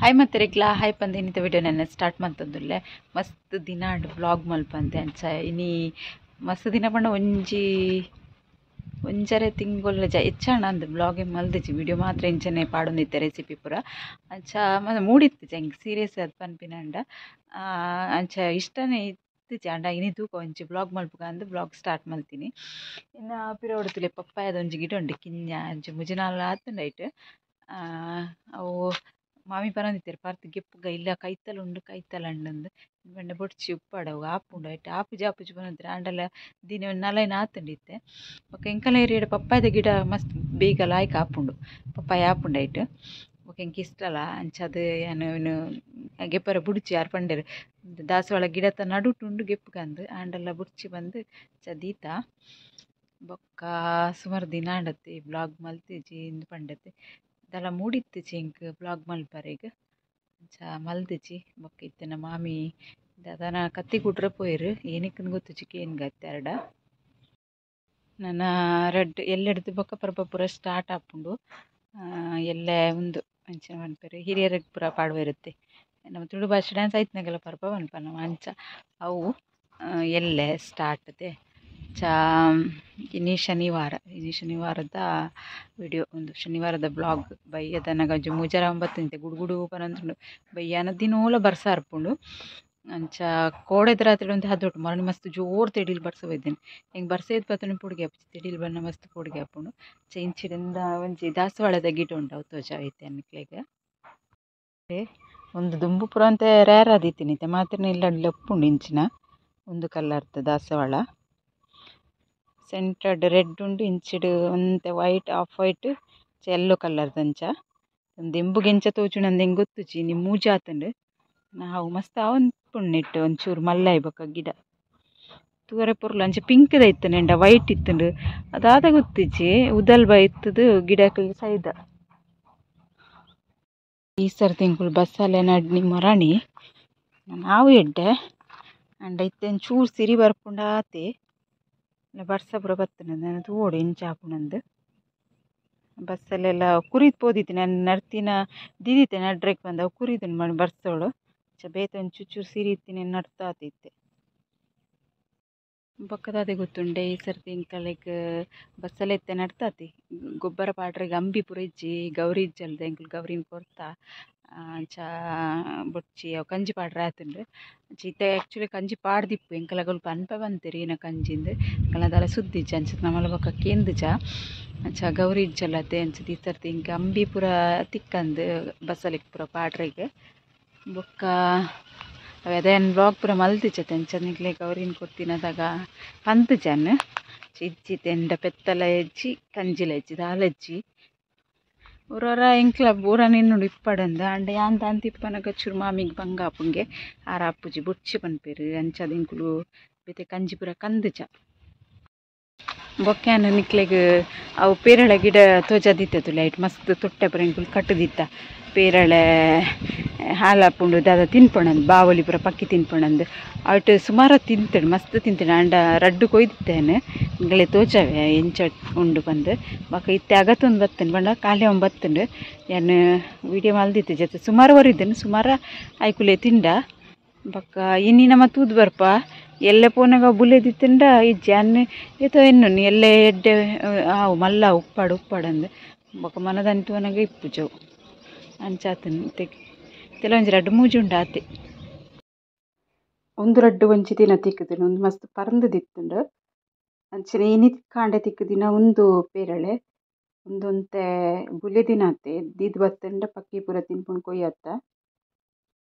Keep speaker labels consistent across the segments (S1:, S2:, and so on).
S1: Hi ಮತ್ತೆರೆಗ್ಲಾ hi ಪಂದ್ ಇನ್ನಿತ video ನೆನ್ನೆ start ಮಂತೊಂದುಲ್ಲೆ ಮಸ್ತ್ ದಿನ ಅಂಡ್ ವ್ಲಾಗ್ ಮಲ್ಪಂತೆ ಅಂಚ ಇನಿ ಮಸ್ತ್ ದಿನ ಪಂಡ ಒಂಜಿ ಒಂಜರೆ ತಿಂಗೊಲ್ ಹೆಚ್ಚಾಣ ಅಂದ್ ವ್ಲಾಗ್ ಮಲ್ದಿಜಿ ವಿಡಿಯೋ ಮಾತ್ರ ಇಂಚನೆ ಪಾಡೊಂದಿತ್ತೆ ರೆಸಿಪಿ ಪೂರ ಅಂಚ ಮೂಡಿತ್ತಿಜಿ ಎಂಕ್ ಸೀರಿಯಸ್ ಆದ್ ಪನ್ಪಿನಂಡ ಅಂಚ ಇಷ್ಟನೇ ಇತ್ತಿಜಿ ಅಂಡ ಇನಿ ತೂಕ ಒಂಜಿ ವ್ಲಾಗ್ ಮಲ್ಪುಗ ಅಂದ್ ವ್ಲಾಗ್ ಸ್ಟಾರ್ಟ್ ಮಲ್ತಿನಿ. ಇನ್ನ ಪಿರವುಡುತುಲೆ ಪಪ್ಪಾಯದ ಒಂಜಿ ಗಿಡ ಉಂಡು ಕಿಂಜ ಅಂಚ ಮುಜಿನಾಲ್ ಆತುಂಡು ಐಟ್ ಅವು ಮಾಮಿ ಪನೊಂದಿತ್ತೆರ್ ಪರ್ತ್ ಗೆಪ್ಪುಗ ಇಲ್ಲ ಕೈತಲ್ ಉಂಡು ಕೈತಲ್ ಅಂಡಂದು ಪಂಡ ಬೊಡ್ಚಿ ಉಪ್ಪಾಡು ಅವು ಆಪುಂಡು ಐಟ್ ಆಪುಜಿ ಆಪುಜಿ ಪನೊಂದಿತ್ತೆರ್ ಆಂಡಲ ದಿನ ನಲೈನ್ ಆತುಂಡು ಇತ್ತೆ. ಬೊಕ ಎಂಕಲ್ನ ಏರಿಯಾಡ್ ಪಪ್ಪಾಯದ ಗಿಡ ಮಸ್ತ್ ಬೇಗ ಲಾಯ್ಕ್ ಆಪುಂಡು ಪಪ್ಪಾಯ ಆಪುಂಡು ಐಟ್ ಬೊಕ ಎಂಕ್ ಇಷ್ಟಲ ಅಂಚಾದ್ ಯಾನ್ ಗೆಪ್ಪರೆ ಬುಡ್ಚಿ ಆರ್ ಪಂಡೆರ್ ದಾಸವಾಳ ಗಿಡತ ನಡುಟು ಉಂಡು ಗೆಪ್ಪುಗ ಅಂದ್ ಆಂಡಲ ಬುಡ್ಚಿ ಬಂದು ಅಂಚ ದೀತ. ಬೊಕ್ಕ ಸುಮಾರು ದಿನ ಆಂಡತ್ತೆ ವ್ಲಾಗ್ ಮಲ್ತಿಜಿ ಇಂದ್ ಪಂಡತೆ ದಾಲ ಮೂಡಿತ್ತಿಜಿ ಎಂಕ್ ವ್ಲಾಗ್ ಮಲ್ಪರೆಗ್ ಅಂಚ ಮಲ್ದಿಜಿ. ಬೊಕ್ಕ ಇತ್ತಿನ ಮಾಮಿ ದಾದನ ಕತ್ತಿ ಕುಡ್ರ ಪೋಯೆರ್ ಏನಿಕ್ಕಂದ್ ಗೊತ್ತುಜಿ ಕೇನ್ಗ ಅತ್ತೆರಡ. ನನ ರಡ್ಡ್ ಎಲ್ಲೆಡ್ದ್ ಬೊಕ್ಕ ಪರ್ಬ ಪೂರ ಸ್ಟಾರ್ಟ್ ಆಪುಂಡು. ಎಲ್ಲೆ ಉಂದು ಅಂಚಿನ ಪನ್ಪೆರ್ ಹಿರಿಯರಿಗೆ ಪೂರ ಪಾಡುವೆರುತ್ತೆ ನಮ್ಮ ತುಳು ಭಾಷೆ ಡ್ಯಾನ್ಸ್ ಐತ್ನಗಲ ಪರ್ಬ ಪನ್ಪ ನಮ ಅಂಚ ಅವು ಎಲ್ಲೆ ಸ್ಟಾರ್ಟ್ ತೆ. ಚಾ ಇನಿ ಶನಿವಾರ ಇನಿ ಶನಿವಾರದ ವಿಡಿಯೋ ಒಂದು ಶನಿವಾರದ ಬ್ಲಾಗ್ ಬಯ್ಯದನಗ ಒಂಜಿ ಮೂಜರ ಒಂಬತ್ತು ಗುಡುಗುಡು ಪನೊಂದುಂಡು ಬಯ್ಯನ ದಿನೋಲ ಬರ್ಸ ಅರ್ಪುಂಡು ಅಂಚ ಕೋಡೆದ ರಾತ್ರಿ ಒಂದು ಹದೊಟ್ಟು ಮರಣ ಮಸ್ತ್ ಜೋರು ತೆಡಿಲ್ ಬರ್ಸ ಬೈದಿನಿ ಎಂಕ್ ಬರ್ಸ ಏತ್ ಬತ್ತುಂಡು ಪೊಡಿಗೆ ಆಪುಜಿ ತೆಡಿಲ್ ಬಣ್ಣ ಮಸ್ತ್ ಪೊಡಿಗೆ ಆಪುಂಡು. ಇಂಚಿಡಿಂದ ಒಂಜಿ ದಾಸವಾಳದ ಗಿಡ ಉಂಡು ಅವು ತೋಜಾವೈತೆ ನಿಕ್ಲೆಗ್. ಒಂದು ದುಂಬು ಪೂರ ಒಂತೆ ರೇರ್ ಆದಿತ್ತಿನಿ ಇತ್ತೆ ಮಾತ್ರ ಇಲ್ಲಡ್ ಉಪ್ಪುಂಡು ಇಂಚಿನ ಒಂದು ಕಲರ್ದ ದಾಸವಾಳ ಸೆಂಟರ್ಡ್ ರೆಡ್ ಉಂಡು ಇಂಚಿಡ್ ಒಂತೆ ವೈಟ್ ಆಫ್ ವೈಟ್ ಯೆಲ್ಲೋ ಕಲರ್ದಂಚ ದಿಂಬುಗೆಂಚ ತೋಜುಂಡು ಎಂಕ್ ಗೊತ್ತುಜಿ ಇನಿ ಮೂಜಿ ಆತುಂಡು ನಾವು ಮಸ್ತ್ ಆವೊಂದುಪ್ಪುಂಡು ನೆಟ್ ಒಂಚೂರು ಮಲ್ಲಾಯಿ ಬೊಕ ಗಿಡ ತೂವರೆ ಪೊರ್ಲು ಅಂಚ ಪಿಂಕ್ದ ಇತ್ತುಂಡು ವೈಟ್ ಇತ್ತುಂಡು ಅದಾದ ಗೊತ್ತಿಜ್ಜಿ ಉದಲ್ ಬ ಇತ್ತುದು ಗಿಡಕ್ಕೆ ಸೈದ. ಈ ಸರ್ತಿ ಎಂಕುಲು ಬಸ್ಸಲೆ ನಡ್ನಿ ಮೊರಾಣಿ ನಾವು ಎಡ್ಡೆ ಅಂಡ ಇತ್ತೆ ಒಂಚೂರು ಸಿರಿ ಬರ್ಪುಂಡು ಆತೆ ಬರ್ಸ ಪೂರ ಬತ್ತುಂಡು ನಾನು ತೂವೊಡು ಎಂಚ ಆಪುಂಡಂದು. ಬಸ್ಸಲ್ಲೆಲ್ಲ ಕುರಿದ್ ಪೋದಿತ್ತಿ ನಾನು ನಡ್ತಿನ ದೀದಿತ್ತೆ ನಡ್ರೆಗ್ ಬಂದ ಅವು ಕುರಿದುಂಡು ಮಣ ಬರ್ಸೋಡು ಅಂಚ ಬೇತೆ ಒಂಚೂರು ಸಿರಿ ಇತ್ತಿನ ನಡ್ತಾತಿತ್ತೆ. ಬೊಕ್ಕ ದಾದೆ ಗೊತ್ತುಂಡೆ ಈ ಸರ್ತಿ ಎಂಕಲೆಗ್ ಬಸ್ಸಲ್ಲಿ ಇತ್ತೆ ನಡ್ತಾತಿ ಗೊಬ್ಬರ ಪಾಡ್ರೆಗ್ ಅಂಬಿ ಪೂರ ಇಜ್ಜಿ ಗೌರಿ ಇಜ್ಜಲ್ದ ಎಂಕುಲು ಗೌರಿನ್ ಕೊರ್ತ ಅಂಚ ಬೊಡ್ಚಿ ಅವು ಕಂಜಿ ಪಾಡ್ರೆ ಆತುಂಡು. ಅಂಚ ಇತ್ತೆ ಆ್ಯಕ್ಚುಲಿ ಕಂಜಿ ಪಾಡ್ದಿಪ್ಪು ಎಂಕಲಗಲ್ ಪನ್ಪ ಬಂತೆರ್ ಈನ ಕಂಜಿಂದ್ ಎಂಕಲ್ನ ದಾಲ ಸುದ್ದಿ ಇಜ್ಜಿ ಅಂಚ ನಮಲ ಬೊಕ್ಕ ಕೇಂದುಜ ಅಂಚ ಗೌರಿ ಇಜ್ಜಲ್ಲತೆ ಅಂಚ ಈ ಸರ್ತಿ ಎಂಕ್ ಅಂಬಿ ಪೂರ ತಿಕ್ಕಂದು ಬಸಲೆಗ್ ಪೂರ ಪಾಡ್ರೆಗ್. ಬೊಕ್ಕ ಅವೆ ಯಾನ್ ವ್ಲಾಗ್ ಪೂರ ಮಲ್ತಿಜತೆ ಅಂಚ ನಿಕ್ಲೆ ಗೌರಿನ್ ಕೊರ್ತಿನದಾಗ ಪಂತುಜನ್ ಇಜ್ಜಿ ತೆಂಡ ಪೆತ್ತಲ ಇಜ್ಜಿ ಕಂಜಿಲ ಇಜ್ಜಿ ದಾಲ ಇಜ್ಜಿ ಊರೊರ ಎಂಕ್ಲ ಊರ ನಿನ್ನುಂಡು ಇಪ್ಪಡಂದು ಅಂಡ ಯಾನ್ ದಾಂತಿ ಇಪ್ಪನಗ ಚೂರು ಮಾಮಿಗ್ ಬಂಗ ಆಪುಂಗೆ ಆರ್ ಆಪುಜಿ ಬೊಡ್ಚಿ ಪನ್ಪೆರ್ ಅಂಚಾದ್ ಎಂಕುಲು ಬೇತೆ ಕಂಜಿ ಪೂರ ಕಂದುಜ. ಬೊಕ್ಕ ಯಾನ್ ನಿಕ್ಲೆಗ್ ಅವು ಪೇರಳೆ ಗಿಡ ತೋಜಾದಿತ್ತೆ ತುಲೆ ಐಟ್ ಮಸ್ತ್ ತೊಟ್ಟೆ ಪೂರ ಎಂಕುಲು ಕಟ್ಟುದಿತ್ತ ಪೇರಳೆ ಹಾಲಾಪುಂಡು ದಾದ ತಿನ್ಪೊಣಂದು ಬಾವಲಿ ಪೂರ ಪಕ್ಕಿ ತಿನ್ಪೊಣಂದು ಅಟ್ ಸುಮಾರು ತಿಂತೇನೆ ಮಸ್ತ್ ತಿಂತೇನೆ ಅಂಡ ರಡ್ಡು ಕೊಯ್ದಿತ್ತೇನೆ ಇಂಗಳೆ ತೋಜಾವೆ ಎಂಚ ಉಂಡು ಪಂದ್. ಬೊಕ ಇತ್ತೆ ಅಗತೊಂದು ಬತ್ತುಂಡು ಪಂಡ ಖಾಲಿ ಅವನ್ ಬತ್ತುಂಡು ಯಾನ್ ವಿಡಿಯೋ ಮಲ್ದಿತ್ತೆ ಜೊತೆ ಸುಮಾರು ವರಿದ್ದೇನೆ ಸುಮಾರು ಐಕುಲೆ ತಿಂಡ. ಬೊಕ್ಕ ಇನಿ ನಮ ತೂದು ಬರ್ಪ ಎಲ್ಲೆ ಪೋನಗ ಬುಲೆದಿತ್ತುಂಡ ಇಜ್ಜಿ ಯಾನ್ ಏತೋ ಎನ್ನುನಿ ಎಲ್ಲೆ ಎಡ್ಡೆ ಆವು ಮಲ್ಲ ಉಪ್ಪಾಡು ಉಪ್ಪಾಡಂದು ಬೊಕ ಮನದಾನಿ ತೂವನಗ ಇಪ್ಪುಜವು ಅಂಚಾತುಂಡು ಇತ್ತೆ ಕೆಲವೊಂಜಿ ರಡ್ಡ್ ಮೂಜಿ ಉಂಡು ಆತೆ. ಒಂದು ರಡ್ಡ್ ಒಂಜಿ ದಿನ ತಿಕ್ಕುದಿನ ಒಂದು ಮಸ್ತ್ ಪರಂದು ದಿತ್ತುಂಡು ಅಂಚನೆ ಇನಿ ಕಾಂಡೆ ತಿಕ್ಕುದಿನ ಉಂದು ಪೇರಳೆ ಉಂದೊಂತೆ ಬುಲೆದಿನಾತೆ ದೀದ್ ಬತ್ತುಂಡ ಪಕ್ಕಿ ಪೂರ ತಿನ್ಪುಂಡು ಕೊಯ್ಯತ್ತ.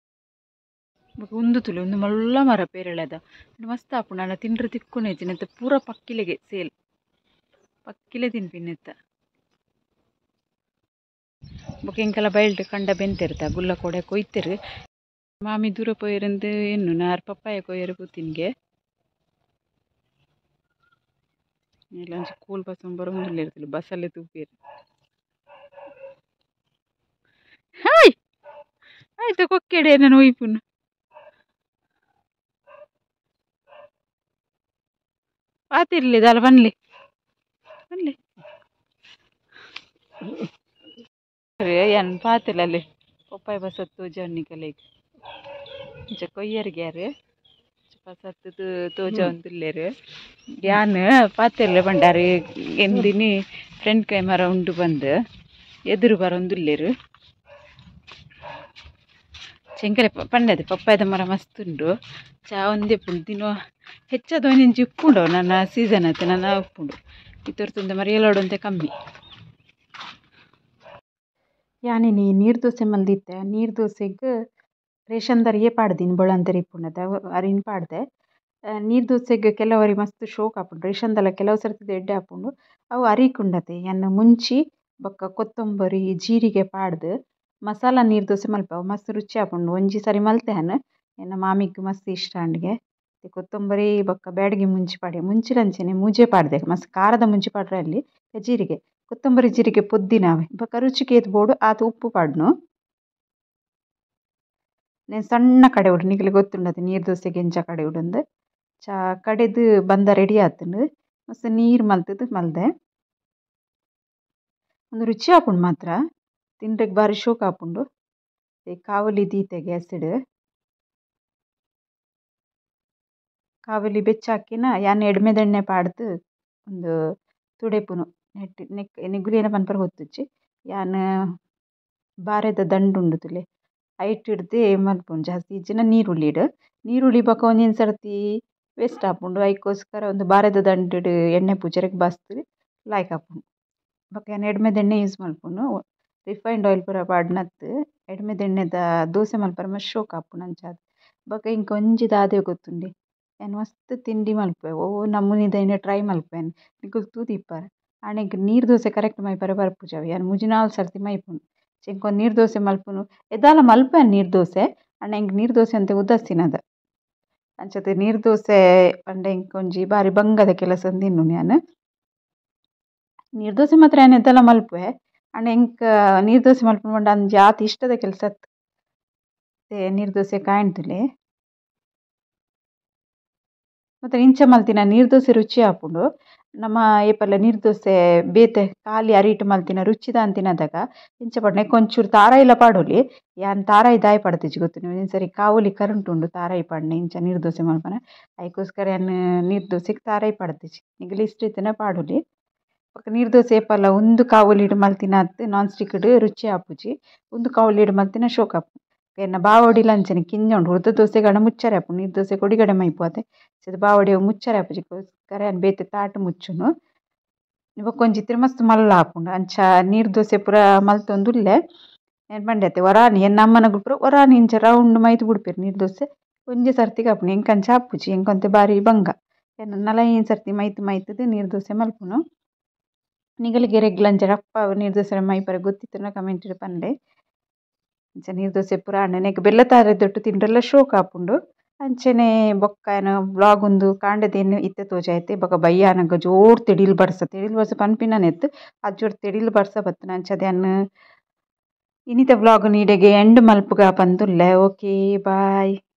S1: ಬೊಕ ಉಂದು ತೂಲೆ ಉಂದು ಮಲ್ಲ ಮರ ಪೇರಳೆದ ಮಸ್ತ್ ಆಪುಂಡು ಆಂಡ ತಿಂಡ್ರೆ ತಿಕ್ಕುನೆ ಇಜ್ಜಿ ನೆತ್ತ ಪೂರ ಪಕ್ಕಿಲೆಗೆ ಸೇಲ್ ಪಕ್ಕಿಲೆ ತಿನ್ಪಿನೆತ್ತ. ಬೊಕ ಎಂಕಲ ಬಯಲ್ಟ್ ಕಂಡ ಬೆಂತೆರ್ತ ಗುಲ್ಲ ಕೊಡೆ ಕೊಯ್ತೆರ್ ಮಾಮಿ ದೂರ ಪೋಯೆರಂದು ಎನ್ನುನ ಆರ್ ಪಪ್ಪಾಯ ಕೊಯ್ಯೆರೆ ಪೋತಿನ್ಗೆ ಒಂಜಿ ಕೂಲ್ ಬಸ್ ಬರೊಂದುಲ್ಲೆರ್ ಬಸ್ಸಲ್ಲೇ ತೂಪೆರ್. ಹಾಯ್ ಆಯ್ತು ಕೊಕ್ಕೆಡೆ ಎನನ್ ಒಯ್ಪುನು ಪಾತಿರ್ಲಿ ದಾಲ ಬನ್ಲಿ ಬನ್ಲಿ ಯಾನ್ ಪಾತಿರ್ಲಲ್ಲಿ ಪಪ್ಪಾಯ ಬಸತ್ತು ತೋಜವನ್ನಿಕಲೆಗ್ ಇಂಚ ಕೊಯ್ಯರ್ಗ್ಯಾರು ಪಸತ್ತು ತೋಜವೊಂದುಲ್ಲೆರ್ ಯಾನ್ ಪಾತೆರ್ಲೆ ಪಂಡಾರು ಎಂದಿನಿ ಫ್ರಂಟ್ ಕ್ಯಾಮರಾ ಉಂಡು ಬಂದು ಎದುರು ಬರೊಂದುಲ್ಲೆರ್ ಚೆಂಕಲೆ ಪಂಡದೆ ಪಪ್ಪಾಯದ ಮರ ಮಸ್ತ್ ಉಂಡು ಚಾ ಒಂದೇ ಪುಂಡು ದಿನೋ ಹೆಚ್ಚಾದ ಒಂಜಿ ಉಪ್ಪುಂಡು ನನ್ನ ಸೀಸನ್ ಆಯ್ತು ನನ್ನ ಉಪ್ಪುಂಡು ಇತ್ತೊರ್ತುಂದೆ ಮರ ಎಲ್ಲೋಡಂತೆ ಕಮ್ಮಿ. ಯಾನಿನಿ ನೀರು ದೋಸೆ ಮಲ್ದಿತ್ತೆ. ನೀರು ದೋಸೆಗೆ ರೇಷನ್ ದರಿಯೇ ಪಾಡ್ದಿನಿ ಬೊಳಂತರಿ ಇಪ್ಪುಂಡತೆ ಅರಿನ್ ಪಾಡ್ದೆ. ನೀರು ದೋಸೆಗೆ ಕೆಲವರಿ ಮಸ್ತ್ ಶೋಕ್ ಆಪುಂಡು ರೇಷನ್ದಲ್ಲ ಕೆಲವು ಸರ್ತಿ ಎಡ್ಡೆ ಆಪುಂಡು ಅವು ಅರಿಕುಂಡತೆ. ಯಾನ್ ಮುಂಚಿ ಬೊಕ್ಕ ಕೊತ್ತಂಬರಿ ಜೀರಿಗೆ ಪಾಡ್ದು ಮಸಾಲ ನೀರು ದೋಸೆ ಮಲ್ಪ ಮಸ್ತ್ ರುಚಿ ಆಪುಂಡು. ಒಂಜಿ ಸರಿ ಮಲ್ತೆ ಯಾನ್ ಎನ್ನ ಮಾಮಿಗ್ ಮಸ್ತ್ ಇಷ್ಟ ಅಂಡ್ಗೆ. ಕೊತ್ತಂಬರಿ ಬೊಕ್ಕ ಬ್ಯಾಡಗಿ ಮುಂಚಿ ಪಾಡ್ದೆ ಮುಂಚಿಲಂಚನೆ ಮೂಜೆ ಪಾಡ್ದೆ ಮಸ್ತ್ ಖಾರದ ಮುಂಚಿ ಪಾಡ್ರೆ ಅಲ್ಲಿ ಜೀರಿಗೆ ಕೊತ್ತಂಬರಿ ಜೀರಿಗೆ ಪೊದ್ದಿನವೆ ಬೊಕ್ಕ ರುಚಿಗೆ ಏತ್ ಬೋಡು ಆತ್ ಉಪ್ಪು ಪಾಡ್ನು. ನೇನ್ ಸಣ್ಣ ಕಡೆ ಉಡು ನಿಗಲಿ ಗೊತ್ತುಂಡತೆ ನೀರು ದೋಸೆಗೆ ಎಂಚ ಕಡೆ ಉಡುಂದು ಚಾ ಕಡೆದು ಬಂದ ರೆಡಿ ಆತುಂಡು ಮಸ್ತ್ ನೀರು ಮಲ್ತದು ಮಲ್ದೆ ಒಂದು ರುಚಿ ಆಪುಂಡು ಮಾತ್ರ ತಿಂಡ್ರೆಗ್ ಬಾರಿ ಶೋಕ್ ಆಪುಂಡು. ಕಾವಲಿ ದೀತೆ ಗ್ಯಾಸ್ಡ್ ಕಾವಲಿ ಬೆಚ್ಚಾಕಿನ ಯಾನ್ ಎಡ್ಮೆದೆಣ್ಣೆ ಪಾಡ್ದು ಒಂದು ತುಡೆಪುನು ನೆಟ್ ನೆಕ್ ನೆಗುಲೇನ ಪನ್ಪರ ಗೊತ್ತುಜ್ಜಿ. ಯಾನ್ ಬಾರೆದ ದಂಡು ಉಂಡು ತುಲೆ ಐಟ್ ಹಿಡ್ದು ಮಲ್ಪುನು ಜಾಸ್ತಿ ಇಜ್ಜಿನ ನೀರುಳ್ಳಿಡ್ ನೀರುಳ್ಳಿ ಬೊಕ್ಕ ಒಂಜೊಂದು ಸರ್ತಿ ವೇಸ್ಟ್ ಆಪುಂಡು ಐಕೋಸ್ಕರ ಒಂದು ಬಾರೆದ ದಂಡುಡು ಎಣ್ಣೆ ಪೂಜೆರೆಗ್ ಬಾಸ್ತ್ ಲಾಯ್ಕ್ ಆಪುಂಡು. ಬೊಕ್ಕ ಯಾನ್ ಎಡ್ಮೆದೆಣ್ಣೆ ಯೂಸ್ ಮಲ್ಪುನು ರಿಫೈನ್ಡ್ ಆಯಿಲ್ ಪೂರ ಪಾಡ್ನತ್ ಎಡ್ಮೆದೆಣ್ಣೆದ ದೋಸೆ ಮಲ್ಪರ ಮಸ್ತ್ ಶೋಕ್ ಆಪುಂಡು ಅಂಚಾದ್. ಬೊಕ್ಕ ಇಂಕ್ ಒಂಜಿ ದಾದೆ ಗೊತ್ತುಂಡೆ ಯಾನ್ ಮಸ್ತ್ ತಿಂಡಿ ಮಲ್ಪುವೆ ಒವು ನಮೂನಿದ ಟ್ರೈ ಮಲ್ಪುವೆ ನಿಕುಲು ತೂದಿಪ್ಪರ್ ಆಂಡ ಎಂಕ್ ನೀರು ದೋಸೆ ಕರೆಕ್ಟ್ ಮೈಪರೆ ಬರ್ಪುಜಿ ಯಾನ್ ಮೂಜಿ ನಾಲ್ ಸರ್ತಿ ಮೈಪುನು. ಎಂಕೊಂದು ನೀರು ದೋಸೆ ಮಲ್ಪುನು ಎದಾಲ ಮಲ್ಪುವೆ ನೀರು ದೋಸೆ ಆಂಡ ಎಂಕ್ ನೀರು ದೋಸೆ ಅಂತೆ ಉದಾಸೀನದ ಅಂಚತೆ ನೀರು ದೋಸೆ ಪಂಡ ಎಂಕ್ ಒಂಜಿ ಬಾರಿ ಬಂಗದ ಕೆಲಸ ಅಂದ್ ಯಾನ್. ನೀರು ದೋಸೆ ಮಾತ್ರ ಯಾನ್ ಎದಾಲ ಮಲ್ಪುವೆ ಆಂಡ ಎಂಕ್ ನೀರು ದೋಸೆ ಮಲ್ಪುನು ಪಂಡ ಅಂಜಿ ಆತ್ ಇಷ್ಟದ ಕೆಲಸ ಅತ್ತ್. ನೀರು ದೋಸೆ ಕಾಯಿಂತುಲೆ ಮತ್ತು ಇಂಚ ಮಲ್ತಿನ ನೀರು ದೋಸೆ ರುಚಿ ಆಪುಂಡು. ನಮ್ಮ ಏಪಲ್ಲ ನೀರು ದೋಸೆ ಬೇತೆ ಖಾಲಿ ಅರಿಟ್ ಮಲ್ತಿನ ರುಚಿ ದಾಂತಿನದಾಗ ಇಂಚ ಪಾಡ್ನೆ ಕೊಂಚೂರು ತಾರಾಯಿಲ ಪಾಡೊಲಿ. ಯಾನ್ ತಾರಾಯಿ ದಾಯಿ ಪಾಡ್ತಿಜ್ಜಿ ಗೊತ್ತು ಒಂಜೊಂದು ಸರಿ ಕಾವಲಿ ಕರೆಂಟ್ ಉಂಡು ತಾರಾಯಿ ಪಾಡ್ನೆ ಇಂಚ ನೀರು ದೋಸೆ ಮಲ್ಪನ ಐಕೋಸ್ಕರ ಯಾನ್ ನೀರು ದೋಸೆಗೆ ತಾರಾಯಿ ಪಾಡ್ತಿಜ್ಜಿ ನಿಗಲ್ ಇಷ್ಟ ಇತ್ತಿನ ಪಾಡೊಲಿ. ಬೊಕ್ಕ ನೀರು ದೋಸೆ ಏಪಲ್ಲ ಒಂದು ಕಾವಲಿಡ್ ಮಲ್ತಿನ ನಾನ್ ಸ್ಟಿಕ್ಡ್ ರುಚಿ ಆಪುಜಿ ಒಂದು ಕಾವಲಿಡ್ ಮಲ್ತಿನ ಶೋಕ್ ಆಪುಂಡು. ಎನ್ನ ಬಾವಡಿಲ ಅಂಚನೆ ಕಿಂಜ ಉಂಡು ಹುರ್ದ ದೋಸೆಗಡ ಮುಚ್ಚರೆ ಆಪುಂಡು ನೀರು ದೋಸೆ ಕೊಡಿಗಡೆ ಮೈಪು ಅತೆ ಬಾವಡಿ ಮುಚ್ಚರೆ ಆಪುಜಿ ಯಾನ್ ಬೇತೆ ತಾಟ್ ಮುಚ್ಚುನು. ಬೊಕ್ಕ ಒಂಜಿ ಇತ್ತಿನ ಮಸ್ತ್ ಮಲ್ಲ ಆಪುಂಡು ಅಂಚ ನೀರು ದೋಸೆ ಪೂರ ಮಲ್ತೊಂದುಲ್ಲೆ. ಯಾನ್ ಪಂಡೆ ಒರಾನಿ ಎನ್ನ ಅಮ್ಮನಗುಲು ಪೂರ ಒರಾನಿ ಇಂಚ ರೌಂಡ್ ಮೈತ್ ಬುಡ್ಪೆರ್ ನೀರು ದೋಸೆ ಒಂಜಿ ಸರ್ತಿಗೆ ಆಪುಂಡು ಎಂಕ್ ಅಂಚ ಆಪುಜಿ ಎಂಕೊಂತೆ ಬಾರಿ ಬಂಗ ಯಾನ್ ನಲೈನ್ ಸರ್ತಿ ಮೈತ್ ಮೈತುದು ನೀರು ದೋಸೆ ಮಲ್ಪುನು. ನಿಗಲಿಗೆ ಎರೆಗ್ಲ ಅಂಚ ರಪ್ಪ ನೀರು ದೋಸೆ ಮೈಪರೆ ಗೊತ್ತಿತ್ತುನ ಕಮೆಂಟ್ ಪನ್ಲೆ. ಅಂಚ ನೀರು ದೋಸೆ ಪೂರ ಆಂಡ ನೆಕ್ ಬೆಲ್ಲ ತಾರೆದೊಟ್ಟು ತಿಂಡ್ರೆಲ್ಲ ಶೋಕ್ ಆಪುಂಡು. ಅಂಚನೆ ಬೊಕ್ಕ ಯಾನ್ ವ್ಲಾಗ್ ಉಂದು ಕಾಂಡೆದೇನು ಇತ್ತೆ ತೋಜಾಯ್ತೆ. ಬೊಕ್ಕ ಬಯ್ಯಾನಗ ಜೋರು ತೆಡಿಲ್ ಬರ್ಸ ತೆಡಿಲ್ ಬರ್ಸ ಪನ್ಪಿನನೆತ್ ಅದು ಜೋರು ತೆಡಿಲ್ ಬರ್ಸ ಬತ್ತುನ ಅಂಚದ ಯಾನ್ ಇನಿತ ವ್ಲಾಗ್ ನೀಡೆಗೆ ಎಂಡ್ ಮಲ್ಪುಗ ಪಂದುಲ್ಲೆ. Okay bye.